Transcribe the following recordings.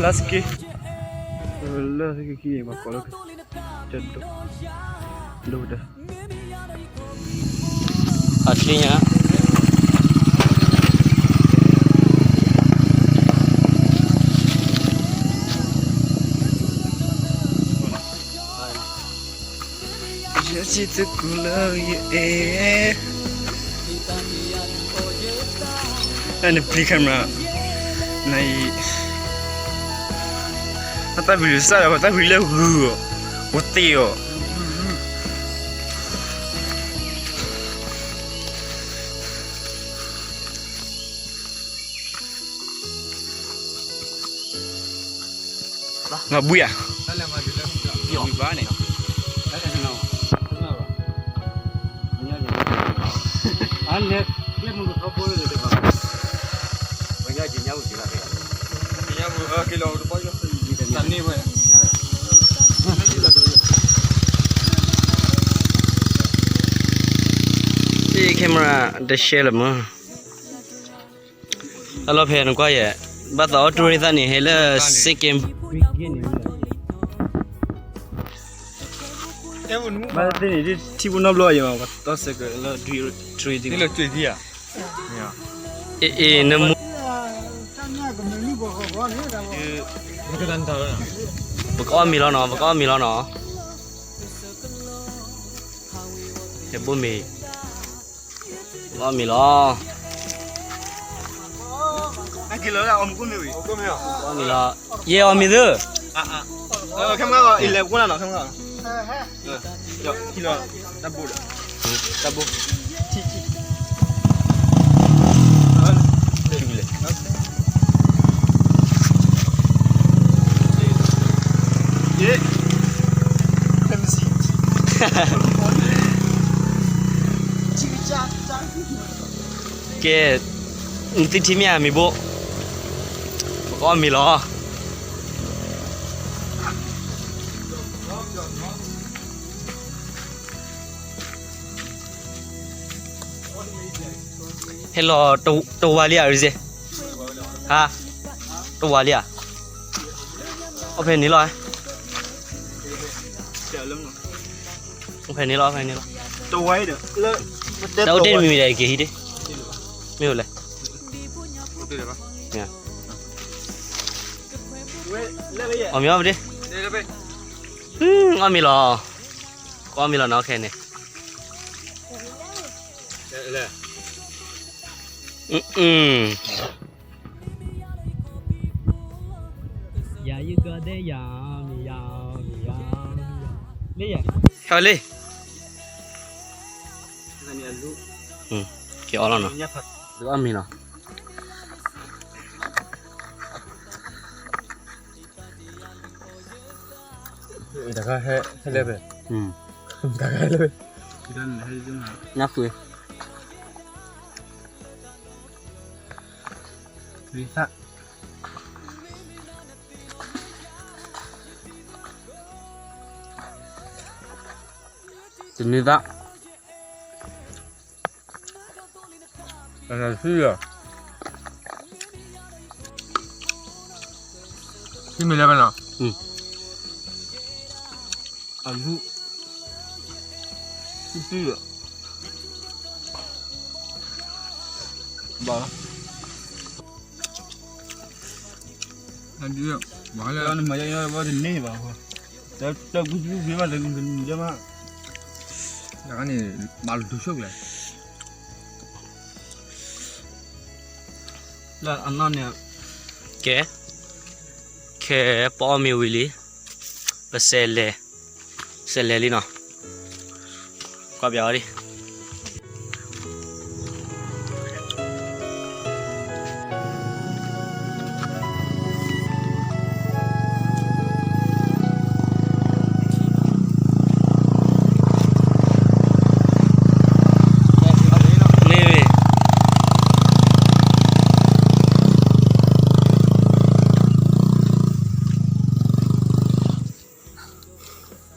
လၢစက့, လၢစက့ခံ ပှၤကိးလၢ ကၠဒိၣ်, ဒိၣ်ကတၢၢ်, အချ့ညါ, ယစံးသကိးလၢယအဲၣ်, နပျံၤ camera, နအံၤ, အတၢ်ပျံၤစၢ်ဒီး ပတၢ်ပျံၤလၢဂုၤအီၤ, ပသ့အီၤ. မၤဘှံးဧါ, ဘှံးဘၣ်န့ၣ်, camera တရှဲလၢမုၢ် အလီၢ်ဖဲနကွၢ်ယဲ, ဘၣ်သးအီၣ်တရံးသၣ်န့ၣ် ဟဲလၢ second brigade န့ၣ်, ဘၣ်သ့ၣ်န့ၣ် ထံဖိနီတဘျီယဲမး ပှၤတီၢ်စဲကလၢ တရံး, တရံး, အ့ၣ် နမိၢ်, ပကအီၣ်မ့ၤလီၤနီၤ, ပကအီၣ်မ့ၤလီၤနီၤ, ဟဲဘိၣ်မ့ၤ ပကအီၣ်မ့ၤလီၤ. အီၣ်မ့ၤလီၤ, ယဲအီၣ်မ့ၤသု, တၢ်ဘိ, တၢ်ဘိ, ထံ, ထံ, ကဲ, နသုထံၣ်မ့ၢ်ဧါ မ့ၤဘိၣ်, ပကအီၣ်မ့ၤလီၤ. ဟဲလီၤတဝၤလံဧါ, ဟါ, တဝၤလံဧါ, အီၣ်ဖဲန့ၣ်လီၤ, အီၣ်ဖဲန့ၣ်လီၤ, အီၣ်ဖဲန့ၣ်လီၤ, တၢ်အိၣ်တ့ၢ်တမံၤမံၤဒီး က့ၤဟံးဒ့, မ့ၢ်အိၣ်လဲၣ်, အီၣ်မ့ၤအီၣ်ပဒ့, အီၣ်မ့ၤလီၤ, ကအီၣ်မ့ၤလီၤနီၤ ခဲန့ၣ်. ယၤယကဒဲယၤ, မ့ၢ်ယၤ, မ့ၢ်ယၤ, လၢယၤ, ဟဲလံ, က့ၤအီၣ်လီၤနီၤ, ဒုးအီၣ်မ့ၤနီၤ. တခါဟဲလဲၣ်ဖဲ, တခါဟဲလဲၣ်ဖဲ, နၢ်ဃု, သၣ်, တနွံသၣ်. ဆံမ့ၢ်လဲၣ်ဘၣ်နီၤ, အလူ, ဆံဆံ, ဘၣ်, နမၤယါဘၣ်တန့ၢ်ဘၣ်, တၢ်ကူၣ်ကူၣ်ဖံးဘၣ်တနံၤမး, တၢ်န့ၣ် မၤလီၤဒုးဆိၣ်ကလဲၣ်. လၢအနီၢ်န့ၣ်, ကဲ, ခဲပအီၣ်မ့ၤဝံၤလံ, ပစဲးလဲၤ, စဲးလဲၤလံနီၤ, ကွၢ်ပျးအီၤလံ. မ့ၢ်,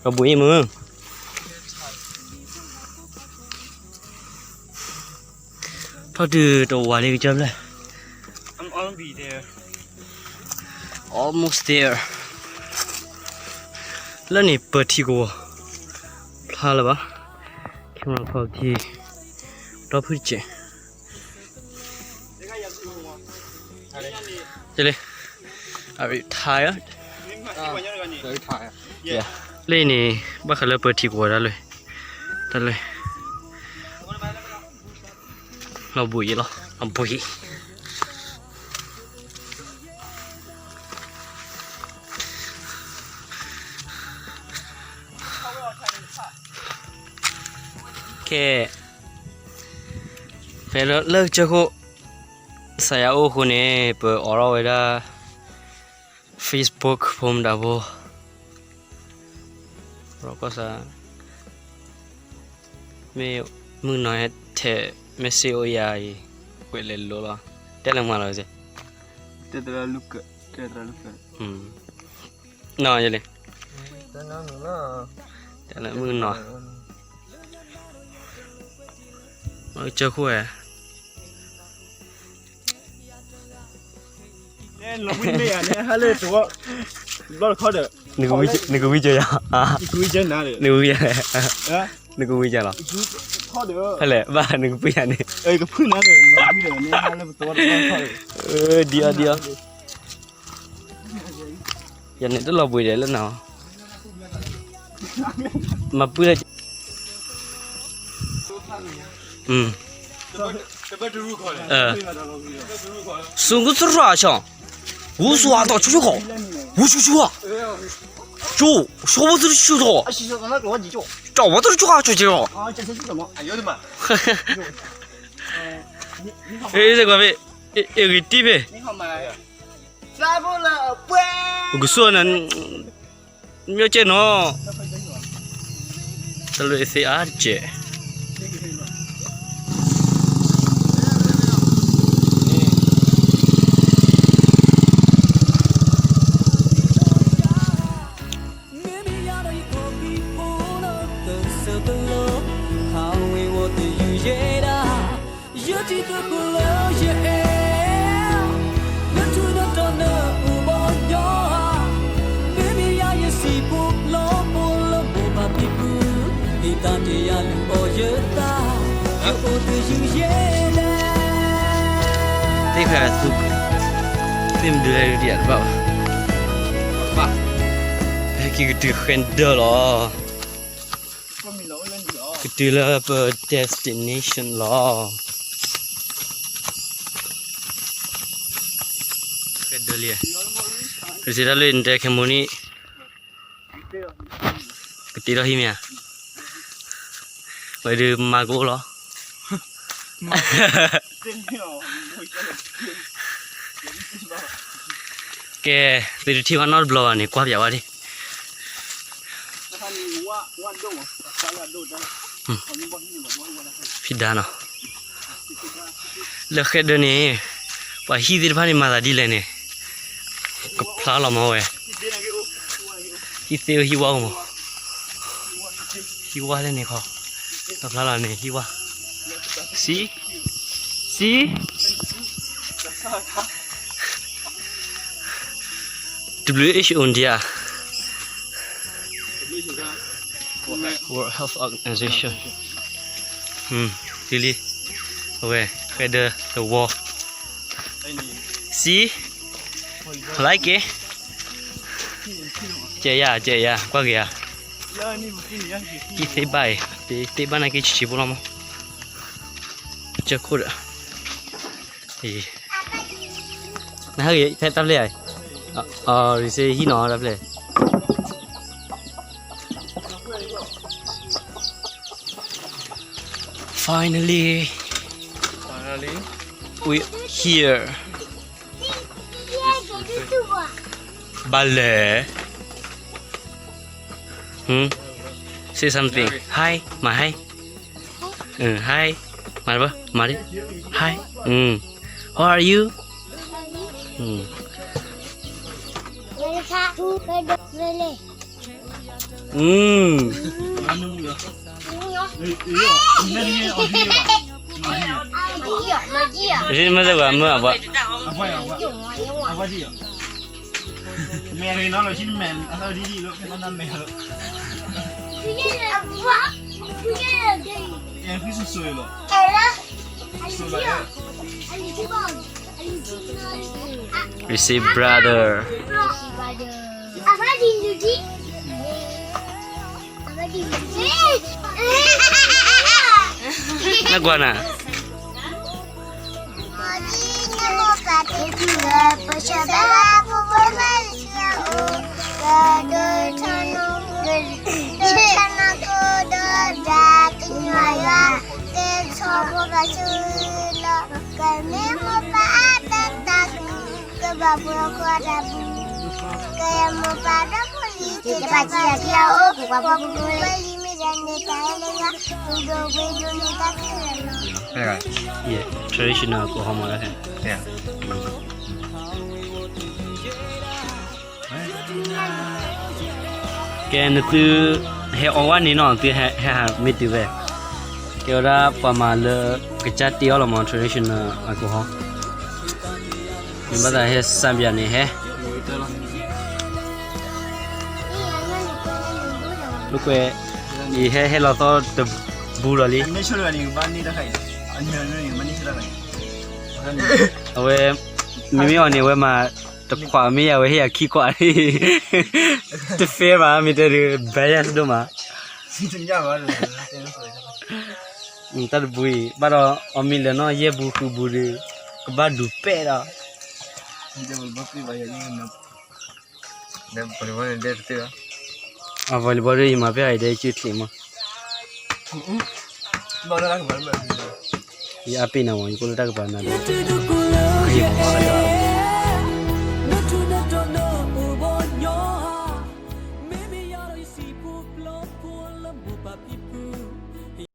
ကဘှံးအံၤမုၢ်, ထီၣ်တုၤတဝၤလံကစၢၢ်ဖျၢၣ်, Almost there. လၢန့ၣ်ပၢၤထံကဝီၤ ဖျါလၢၤဘၣ် camera quality ဒီဖုၣ်တစဲး လၢ Are you tired? Yeah. လၢန့ၣ် ဘၣ်ဃးလၢပၢၤထံကဝီၤတၢ်လၢ တၢ်လၢ လီၤဘှံးယံၤလီၤ လီၤဘှံး ကဲ ဖဲလၢကစၢၢ်ခိၣ် စးယၤအိၣ်အဃိန့ၣ် ပအိးထီၣ်ဝဲဒၣ် Facebook ဖိမတၤဖိ ရီကီၢ်စး မ့ၢ်မုၢ်နီၤဟဲထဲး message အိၣ်ယၤအံၤ ကွဲးလဲၤလိၤလီၤ တဲလၢမၤလီၤ နီၤယလံ တဲလၢမုၢ်နီၤ ကစၢၢ်ခိၣ်ဝဲ နကဝံၣ်ကၢယၤ နကဝံၣ်ကၢယၤ နကဝံၣ်ကၢလီၤ ဖဲလဲၣ် ဘၣ်နကပှ့ၤယၤန့ၣ် ဒ်အီၤဒ်အီၤ ယၤန့ၣ်တလီၤဘှံးဒဲးလၢနၤ မၤပုၢ်လၢ စူၤကစရၣ်ဆၣ် ဝူစူၤအတီၤဆူၣ်ဆူၣ်ခီ ဝူဆူၣ်ဆူၣ်ဧါ ကၠိ ဆိဘိသုတဆူၣ်ထီၣ် ကၠိဘိသုတဆူၣ်ထီၣ် ကၠီဝဲသုတဆူၣ်ခီ ကၠီကၠီ အဲ စ့ၢ်ကီးဖဲ အဲ ဂ့ၤတံၢ်ဖဲ ပကဆိၣ်နၤ မ့ၢ်ကဲနီၤ တၢ်လၢအသ့အါတကဲး သ့ၣ်ဖဲအသူ သ့ၣ်မဒုးဟဲဒုးတဘၣ်ဘၣ် ပဟဲက့ၤကတုၤဃဲဒၢလီၤ ကတုၤလၢပ destination လီၤ ဃဲဒၢလံ ရစ့တၢ်လၢနတဲခဲမိၣ်န့ၣ် ကတ့ထီၣ်ဟံၣ်မ့ၢ်ဧါ ဝဲဒုးမၤကအိၣ်လီၤ ကဲ သုတထံၣ်ဘၣ်နီတဘျီဘၣ်န့ၣ် ကွၢ်ပၠးဝဲဒၣ် ဖံးဒါနီၤ လၢဃဲဒၢန့ၣ် ပှၤဟံၣ်သ့ၣ်တဖၣ်န့ၣ် မၤသးဒ်လဲၣ်န့ၣ် ကဖျါလီၤမးဝဲ ဟံၣ်သ့ၣ်အိၣ်ဟံၣ်ဝါအိၣ်မး ဟံၣ်ဝါလၢန့ၣ်ခီ ကဖျါလီၤန့ၣ် ဟံၣ်ဝါ စံ စံ WHO India World Health Organization တုၤလံ အဝဲ ဃဲဒၢ the wall See? Like it? ကဲယၤ ကဲယၤ ကွၢ်က့ၤယၤ က့ၤသ့ဘၣ်အံၤ သ့ဘၣ်နာ်က့ၤဆံးဆံးဖိလီၤမး ကၢခိၣ်ဒီး နဟဲက့ၤဖဲတၢ်ဖျၢၣ်ဧါ အီၤ ရံစ့ဟံၣ်နီၤတၢ်ဖျၢၣ် Finally, Finally, we here. Bale. Hmm? Say something. Hi. မၤ hi. အ hi. မၤ မၤ hi. အ How are you? အ မ့ၢ်သ့ၣ်ဝဲမ့ၢ်အဘၣ် အဘၣ် မဲာ်ရ့နီၤလီၤ ဟံးမဲာ်အသီဒ်ဒ်လီၤ ဖဲလီၤနမဲာ်လီၤ အဲဖုဆိဆိလီၤ Receive brother. နကွၢ်နၤ Traditional alcohol မးလၢ ကဲ နသုဟဲအီဝဲန့ၣ်နီၤ သုဟဲဟးမ့ၢ်တုၤဝဲ ကဲဝဲဒၣ်ပှၤမၤလၢ ကစၢ်တ့အီၣ်လီၤမး traditional alcohol မ့ၢ်ဘၣ်သးဟဲစၢ်ဘၣ်န့ၣ်ဟဲ လိာ်ကွဲ ယဟဲဟဲလီၤသီတဘူလီၤလံ အဝဲ မ့မ့ၢ်အီၤန့ၣ် အဝဲမၤ တခွးမ့ၢ်ယၤဝဲဟ့ၣ်ယၤခံခွး တ fair ဘၣ် မ့ၢ်တဲဒုး bias ဒိၣ်မး တၢ်တဘူအံၤ ဘၣ်ဒီး အီၣ်မ့ၢ်လၢနီၢ်ယဲၢ်ဘူဃုဘူဒီး ကဘၣ်ဒူးပဲာ်ဒီး volleyball ဒ်ယမၤဖဲအံၤဒဲး ယအပ့ၤနၤမး ယကိးလၢတၢ်ကပၤနၤဒီး ကယဲၢ်မၤ